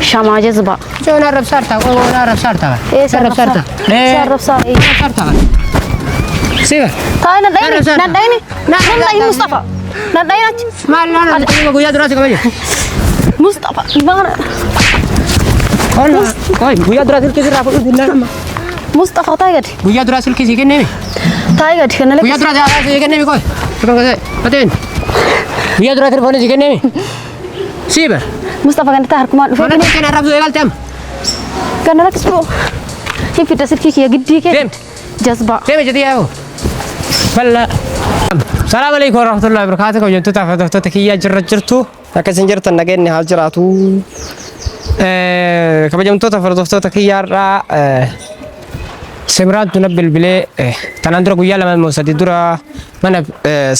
Shamaa jazbaa. Joon arrabsaarta, qoon arrabsaarta. Ee si Arrabsaarta. Si arrabsaa. Ee. Arrabsaarta. Siga. Taa'e nan dhayini Arrabsaarta. nan dhayini nan dhayin Mustafa. Nan dhayin achi. Maal naan guyyaa duraa si kabaje. Mustafa maana Qoon qoy guyyaa duraa silkii sirraa fudhuu dinnaan amma. Mustafa taa'e gadi. Guyyaa duraa silkii sii kenneemi. Taa'e gadi kana Guyyaa lakkisi. duraa sii kenneemi qoy. Mateen. Guyyaa duraa telefoonii sii kenneemi. Sii bar. Mustafa kana taa'e harkumaan dhufee Mana kana arrabsuu eegalte amma. kana lakkisi boo. Hin fidda silkii kiyya giddii kee. Deem. Jazbaa. Deemi jedhii yaa'u. Balla. Salaamu alaikum warahmatullahi wabarakatuh. Kabajamtoota fi hordoftoota kiyyaa jirra jirtu. Akka isin jirtan nageenyi haa jiraatu. Kabajamtoota fi hordoftoota kiyyaa irraa Simraantu na bilbilee tanaan dura guyyaa 2 moo 3 dura mana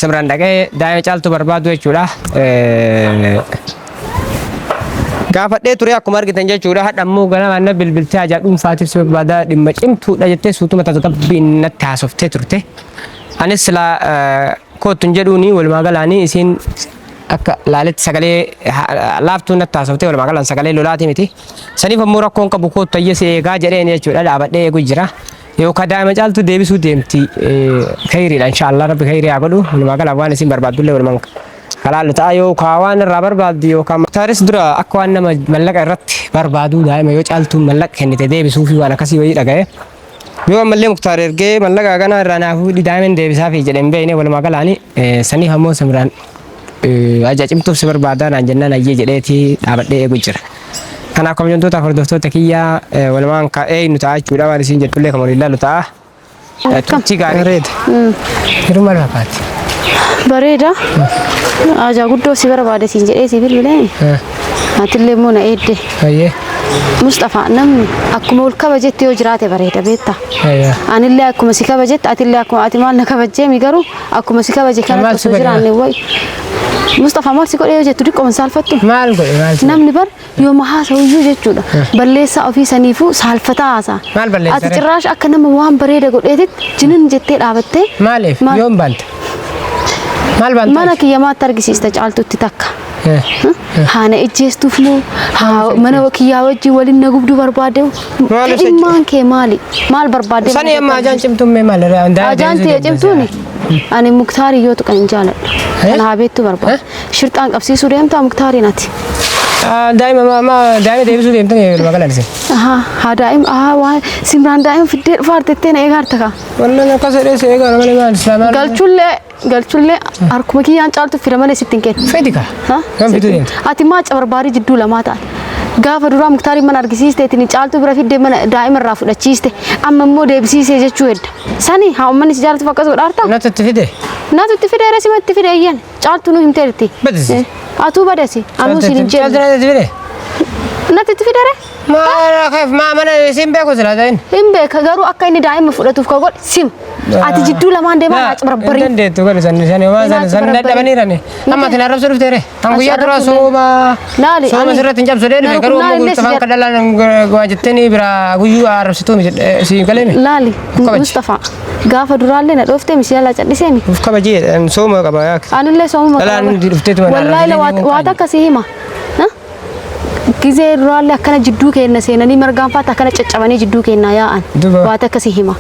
Simraan dhaqee daa'ima caaltu barbaadu jechuudha. Gaafadhee ture akkuma argitan jechuudha. Hadha immoo ganamaan na bilbiltee hajaa dhuunfaatiif si barbaadaa dhimma cimtuudha jettee suutuma tasgabbiin natti haasoftee turte. Anis silaa koottu hin jedhuuni walumaa galaanii isiin akka laaletti sagalee laaftuu natti haasoftee walumaa galaan sagalee lolaatii miti. Saniif ammoo rakkoon qabu koottu ayya si eegaa jedheen jechuudha dhaabadhee eegu jira. Yookaan daa'ima caaltu deebisuu deemti kayriidha inshaallah rabbi kayrii haa godhu walumaa galaan waan isiin barbaaddullee walumaan kalaallu ta'a yookaan waan irraa barbaaddu yookaan Muktaaris dura akka waan nama mallaqa irratti barbaaduu daa'ima yoo caaltuun mallaqa kennite deebisuufi waan akkasii wayii dhaga'e. Yoo ammallee Muktaar ergee mallaqa ganaa irraa naaf fuudhi daa'ima deebisaafi jedhe hin beekne walumaa galaani saniif ammoo Simraan aja cimtuuf si barbaadaa naan jennaan ayyee jedheeti dhaabadhee eegu jira. Kanaaf kabajamtootaaf hordoftoota kiyyaa walumaan ka'ee nu ta'a jechuudha waan isiin jettullee kan waliin ilaallu ta'a. Turtii gaarii. Bareeda. Yeroo maal fakkaatti? Bareeda. Ajaa guddoo si barbaade siin jedhee si bilbilee. Atillee immoo na eedde. Ayyee. Mustafa namni akkuma ol kabajetti yoo jiraate bareeda beekta. Ayyee. Anillee akkuma si kabajetti atillee akkuma ati maal na kabajjeemi garuu akkuma si kabaje Maal kanatti si osoo godhe? jiraanne wayi. Mustafa maal si godhe yoo jettu diqqoo hin saalfattu. Maal godhe maal si godhe? Namni bar yooma haasa'u iyyuu jechuudha. Balleessaa ofii saniifuu saalfataa haasa'a. Maal balleessa Ati ree? cirraash akka nama waan bareeda godheetitti jinin jettee dhaabattee Maaliif? Maal? Yoom baante? Maal baante? mana kiyya maatti argisiista caaltutti takka. Haa na ijjeestuuf moo haa mana kiyyaa wajjin waliin na gubduu barbaade? Maaliif si- Dhimmaan kee maali? Maal barbaadde? Sani amma ajaan cimtuun mee maal? Ajaan tiyya cimtuuni? Ani Muktaarii yoo tuqan hin jaaladhu. Kana haa beektu barbaada. Shirxaan qabsiisuu deemtaa Muktaariin ati? Daa'ima daa'ima deebisuu deemtanii walumaa galaan isin. Ahaa haa daa'ima ahaa waan Simraan daa'ima fiddee dhufaa artettee na eegaarta kaa. Wannan akkas jedhee si eegaa malee maal islaamaa. Galchullee galchullee harkuma kiyyaan caaltu fira malee sitti hin kennu. Fedhi kaa. Ha? Kan fiduu deemta. Ati maa cabarbaarii jidduu lamaa ta'an. Gaafa duraa Muktaariin mana argisiiste ittiin caaltuu bira fiddee mana daa'ima irraa fudhachiiste amma immoo deebisiisee jechuu hedda. Sani haa uummanni si jaalatu akkas godhaarta. Natti itti fide. Natu itti fide resima itti fide iyyan. Caaltuu nu himteerti. Badasi. Atuu badasi. Anuu siin hin Caaltu jenne. natti itti fide. Natti itti fide ree? Maal keef maa mana isin beeku silaa ta'in. Hin beeka garuu akka inni daa'ima fudhatuuf ka godhe sim. Ati jidduu lamaan deemaa naa Hin cabarbarii. dandeettu godhe san san homaa san san dadhabaniirani. Amma ati arrabsu dhufte ree. Kan guyyaa dura arrabsu sooma Laali, sooma ani- sirratti hin cabsu dee dhufe garuu na ammoo rukunnaan illee si guuttamaan kan dhalaan waa jettanii biraa guyyuu arrabsituu miti si galee mi. Laali Kabaji. Mustafa gaafa duraallee na dhooftee misi yaalaa calliseemi. Uf kabajee sooma qaba yaa. Anillee soomuma Dhalaan qaba. dhufteetuma na Wallaahi la arrabsitee waa takka si hima. Ha? Gizee duraallee akkana jidduu keenna seenanii margaan faata akkana caccabanii jidduu keenna yaa'an. Duba. Waa takka si hima.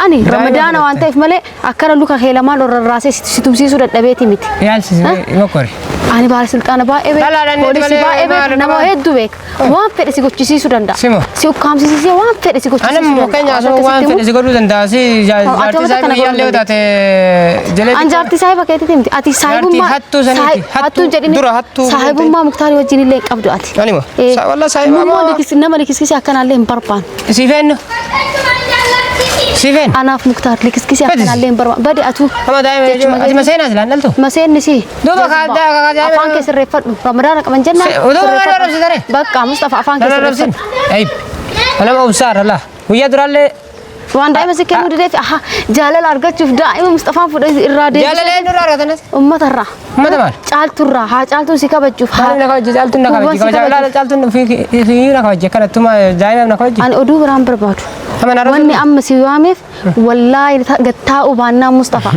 Ani Daa'ima ramadaana waan fudhatte. ta'eef malee akkana luka kee lamaan ol rarraasee si tumsiisuu dadhabeeti miti. Yaalchisi mokkori. Ani baala baay'ee beeka. Dhalaadhaan inni Poolisii malee baay'ee beeka. maal Nama qaba? hedduu beeka. Waan fedhe si gochisiisuu danda'a. Simo. Si ukkaamsisiisee waan fedhe si Ana gochisiisuu immoo danda'a. keenya Waan asuma waan akkasitti fedhe si godhuu danda'a. Si jaartii ati isaa akkana guyyaallee godhuu yoo taate jalee An jaartii saahiba keetiiti miti. Ati saahibummaa hattuu saniiti. Hattuu Hattuu- jedhini. dura hattuu Saahibummaa Muktaarii wajjin illee hin qabdu ati. Ani moo? Wallah saahibaa Nummoo moo? nama likiskisii akkanaallee hin barbaannu. Si feennu? Si feennu? Anaaf Muktaar likiskisii Badisi. akkanaallee hin barbaannu. Bade atuu. Amma daa'ima Jechuma ati keeti. maseenaa silaan dhaltu? Maseenni si. Duuba Jazbaa. ka- Afaan kee sirreeffadhu. Ramadaana qaban jennaan. Duuba maal sirreeffadhu. arrabsitare? Bakka Mustafa afaan kee Nan arrabsin. sirreeffadhu. Ayib. Nama obsaarra laa. Guyyaa duraallee Waan daa'ima si kennuu dideef aha jaalala argachuuf daa'ima Mustafaan fudhate irraa deebisee. jaalala eenyurraa argatanis? Uummatarraa. Uummata maal? Caalturraa haa caaltuun si kabajuuf haa. Maal na kabajje caaltuun na Kuuwwan kabajje si kabajaa kabajuuf. laala caaltuun fi na kabajje akkanatuma daa'ima na kabajje. Ani oduu biraan barbaadu. Amma na Wanni amma si waameef wallaahi gad taa'uu baannaan Mustafa.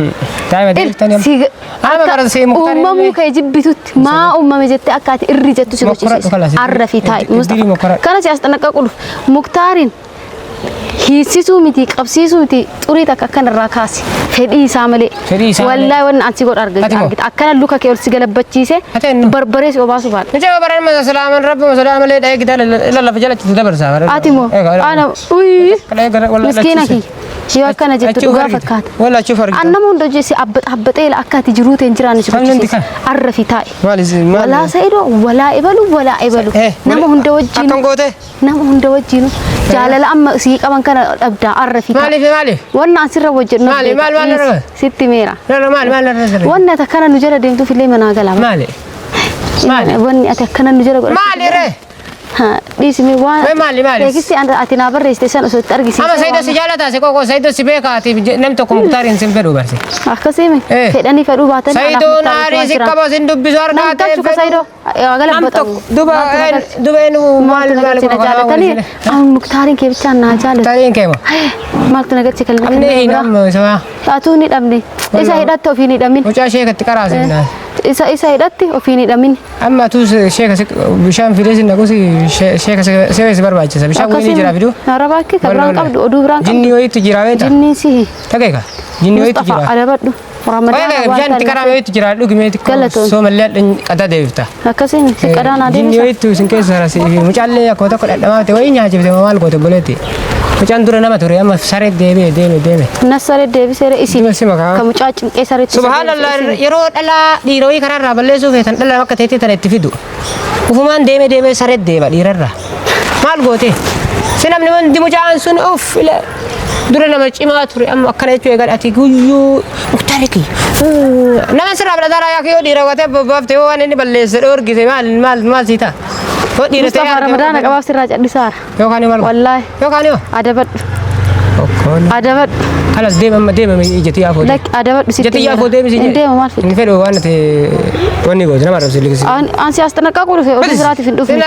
Daa'ima deebiftanii amma. Amma bara si muktaar Uumamuu kee jibbitutti maa uumame jettee akka ati irri jettu si Mokkoradhu gochisiisa. kalas. Arra fi taa'i Iddirii Mustafa. mokkoradhu. Kana si as xanaqqaqu dhufu. Muktaariin hiisisuu miti qabsiisuu miti xurii takka akkan irraa kaasi. Fedhii isaa malee. Fedhii isaa malee. Wallaahi wanni an si godhu argita. Ati moo? Argita. Akkana luka kee ol si galabbachiise Ati eenyu? barbaree si obaasu baadha. Mucaa baran masa salaaman rabbi masa malee dha'ee gitaa lafa jala itti dabarsa. Ati moo? Ana uyii. Miskiina kiyya. Yoo akkana jettu dhugaa fakkaata. Walla achi fargita. An nama hunda hojii si abbaxee akka ati jiruu ta'e hin jiraanne si Kan nuti gochisiisa. kan? Arra fi taa'i. Maal isin maal? Walaa Sa'idoo, walaa ebalu, walaa ebalu. Nama hunda wajjin. Akkam goote? Nama hunda wajjin jaalala amma sii qaban kana dhabdaa arra fi taa'i. Maaliif maaliif? Wanna an sirra hojjedhu. Maali, maal, maal irra? Sitti meera. Maal maal maal irra? Wanni ati akkana nu jala deemtuuf illee manaa galaa. Maali? Maali? Wanni ati akkana nu jala godhatu. Maali ree? Dhiisi mee waan. Mee maali, maali? Teekistii ati naa barreessite san osoo itti argisiisee. Amma Saidoo si jaalataa si qoqoo Saidoo si beekaa ati namni tokko Muktaariin sin fedhu barse. Akkasii mee? Eh. Fedhanii fedhuu baatan. Saidoon aarii si qaba sin dubbisu argaa Nam galchu ka Saidoo. Gala Nam tokko duba duba eenyu maal maal na jaalatanii an Muktaariin kee bichaan naa jaalatu. Muktaariin kee moo? Maaltu na galche kan Amni hin amma isa Atuu ni dhabne. Isa hidhatte ofiin hidhamin. mucaa sheekatti qaraasifnaa. Isa hidhatte ofiin hidhamin. Amma atuu sheeka bishaan fidee sin naqus sheeka si barbaachisa. Bishaan wayii jira fiduu. Arabaa kee kan biraan qabdu oduu biraan qabdu. Jinni wayiitu jira beektaa? Jinniin sihi. Dhageeka. Jinni wayiitu Mustafa jira. adabadhu. Ramadaan Wayi bishaan itti qaraame wayiitu jira dhugi mee xiqqoo Galatoon. soomallee qadaa deebifta. Akkasiin si qadaa naa Jinni deebisa. wayiitu isin keessa rasi mucaallee akkuma tokko dhadhamaa ta'e wayii nyaachifte maal goote boleetti. Mucaan dura nama ture amma saree deebi'e deeme deeme. Na saree deebiseera isin. Dima si makaa. Ka mucaa cinqee sareetti. Subhaanallah yeroo dhalaa dhiira wayii karaarraa balleessuu feetan dhala akka teettee tana itti fidu. Ufumaan deeme deemee saree deema dhiirarraa. Maal goote? Si namni hundi mucaan sun uff ila dura nama cimaa ture amma akkana jechuu eegal ati guyyuu muktaari kiyya. Nama sirraa fudhataa yaa yoo dhiira gootee bobbaafte yoo waan inni balleesse dhoorgite maal maal maal sii ta'a? Yoo dhiira ta'e Mustafa Ramadaana qabaaf sirraa cadhisaara. Yookaan maal? Wallaahi. Yookaan yoo? Adabadhu. Okkoon. Adabadhu. Kalas deema amma deema ijatti yaa footee. Lakki adabadhu sitti. Ijatti yaa footee misi Hin deema maal fidde? Hin fedhu waan ati wanni goote nama arrabsi liqisi. An si as xanaqqaquu dhufe oduu biraatiif hin dhufne.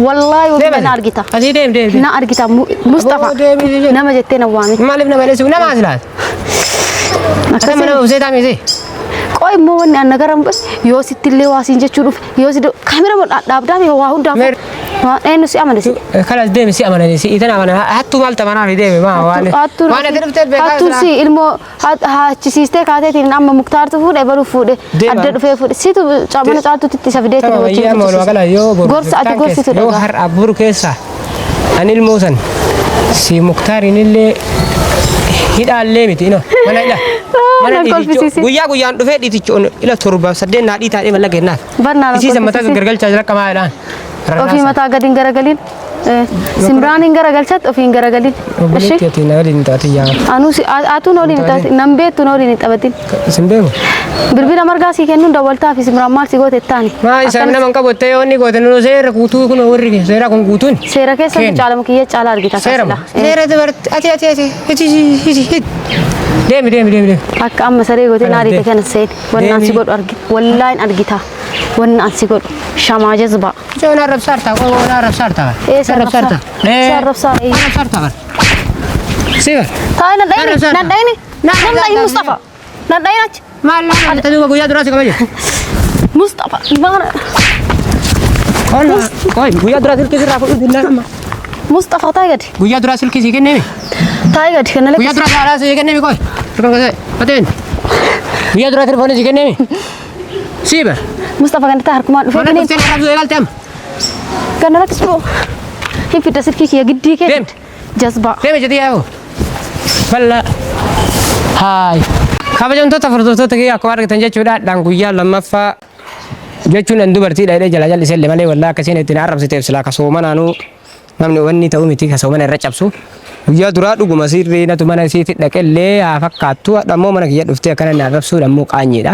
Wallaahi wabii na argita. Asii deem deem. Na argita Mustafa. Aboo deemi deemi. Nama jettee na waame. Maaliif nama dheessu nama as laata? Ata mana obsee taamee Qoy immoo wanni an nagara yoo sitti illee waa siin jechuu dhufe yoo si kaamera moo dhaabdaa fi waa hundaaf Meer- waan eenyu si amane si. Kalas deemi si amananii si itan amanan hattuu maal tamanaa fi deemi maa waan waan ati dhuftee beekaa Hattuun si ilmoo haachisiistee kaateetiin amma muktaartu fuudhe baluu fuudhe Deema. adda dhufee fuudhe situ mana caaltuutti isa fideetiin Tama wajjin wayyaa amma walumaa gala yoo boru Gorsa ati iftaan gorsitu keessa yoo dhagaa. har'a boru keessa ani ilmoo san si muktaariin illee hidhaallee miti ino mana hidha mana nan dhiiticho kolfisiisi. guyyaa guyyaan dhufee dhiiticho ila torba saddeet naa dhiitaa dhee mallaqa kennaaf. Barnaa nan Isiisan mataa kolfisiisi. gargalchaa jira qamaa jedhaan. Ofii mataa gadi hin garagalin. Simraan hin garagalchat ofii hin garagalin. Obboleetti ati na waliin taate yaa. Anuu si atuu na waliin hin taphatin nan beektu na waliin hin taphatin. Sin beeku. Bilbila margaa sii kennuun dawwaltaa fi simraan maal si goote taani. Maa isa nama hin qabu ta'e wanni goote nunu seera guutuu kun warri seera kun guutuun. Seera keessa Kenni. caalamu kiyya caala argita Seera moo? Seera dubarti ati ati ati iti iti iti. Deemi deemi deemi deemi. Akka amma saree gootee na ariite Deemi. kana seeni. Wanni an si Deemi. godhu argita. Wallaahin argita. Wanni an si godhu. Shamaa jazbaa. Mucaa waan arrabsaartaa waan arrabsaartaa. Ee, si arrabsaa. Si arrabsaa, ee. Arrabsaartaa bara. Si bara. Taa'ee nan dhayini Arrabsaartaa. nan dhayini. Na Nan dhayini Mustafa. Nan dhayini achi. Maal laala duuba guyyaa duraa si kabaje. Mustafa. Maana. Qola. Qoy guyyaa duraa silkii sirraa fudhuu dinna amma. Mustafa taa'ee gadi. Guyyaa duraa silkii sii kenneemi. Taa'ee gadi kana Guyyaa lakkisi. duraa saalaa sii kenneemi qoy. Turkan kasee. Fateen. Guyyaa duraa telefoonii sii kenneemi. Sii bara. Mustafa kana taa'e harkumaan dhufee Mana kiniin. dhuftee arrabsuu eegalte amma. Kana lakkisi. Hin fidda silkii kiyya giddii kee. Deemi. Jazbaa. Deemi jedhii yaa'u. Bal'aa. Haay. Kabajamtoota hordoftoota kiyya akkuma argitan jechuudha dhaan guyyaa lammaffaa jechuun an dubartiidha jedhee jala jallisee illee malee wallaa akkasiin ittiin arrabsiteef silaa kasoomanaanuu namni wanni ta'u miti kasoomana irra cabsu. Guyyaa duraa dhuguma sirrii natu mana isiitti dhaqellee haa fakkaattu hadha immoo mana kiyya dhuftee akkana na arrabsuudha immoo qaanyiidha.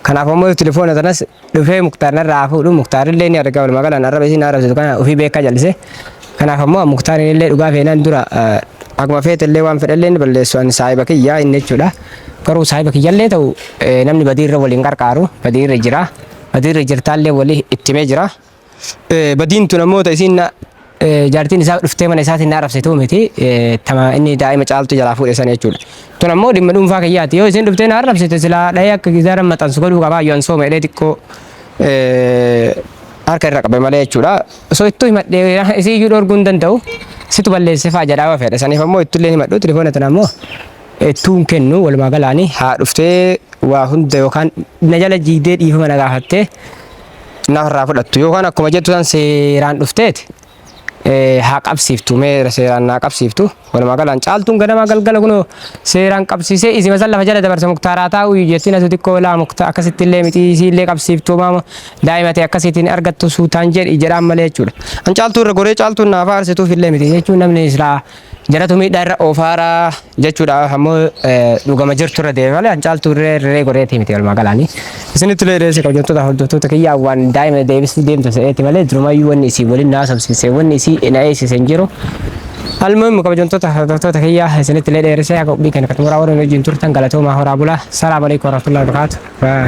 Kanaaf ammoo telefoona sanas dhufee Muktaar narraa haa fuudhu Muktaarillee ni arga walumaa galaan arraba isiin arrabsitu kana ofii beekaa jallisee. Kanaaf ammoo Muktaariin illee dhugaa feenaan dura akkuma feetellee waan fedhellee ni balleessu ani saahiba kiyyaa inni jechuudha. Garuu saahiba kiyyallee ta'u namni badii irra waliin qarqaaru badii irra jira. Badii irra jirtaallee walii itti himee jira. Badiin tun ammoo ta isiin jaartiin isaa dhuftee mana isaatiin na arrabsituu miti tama inni daa'ima caaltu jalaa fuudhe sana jechuudha. Tun ammoo dhimma dhuunfaa kiyyaati. Yoo isin dhuftee na arrabsite silaa dhahee akka gizaara maxxansu godhuu qabaa yoo an sooma jedhee xiqqoo harka irra qabe malee jechuudha. Osoo ittuu himadhee isii iyyuu dhorguu hin danda'u. Situ balleesse fa'aa jedhaa yoo fedhe. Saniif ammoo ittullee himadhu telefoona tana ammoo ittuu hin kennu walumaa galaani haa dhuftee waa hunda yookaan na jala jiidee dhiifama na gaafattee nafarraa fudhattu yookaan akkuma jettu san seeraan dhufteeti haa qabsiiftu mee seeraan naa qabsiiftu walumaa galaan caaltuun ganamaa galgala kunoo seeraan qabsiisee isima san lafa jala dabarsa muktaaraa taa'u jettiin atu xiqqoo laa muktaa akkasitti illee miti isii illee qabsiiftu maama daa'ima ta'e akkasiitiin argattu suutaan jedhi jedhaan malee jechuudha. An caaltuu irra goree caaltuun naa faarsituuf illee miti jechuun namni silaa Jaratu miidhaa irra oofaara jechuudha ammoo dhugama jirtu irra deeme malee an caaltuu irree irree goreetii miti walumaa galaanii. Isinitti illee reessi kabajamtoota hordoftoota kiyyaa waan daa'ima deebisuu deemtu se'eeti malee durumayyuu wanni isii waliin na haasofsiise wanni isii na eegsise hin jiru. Almuhimmu kabajamtoota hordoftoota kiyyaa isinitti illee dheeresee haga qophii kana xumuraa warra wajjin turtan galatoomaa horaa bulaa. Salaamu alaikum warahmatullahi wabarakatuh. Bye.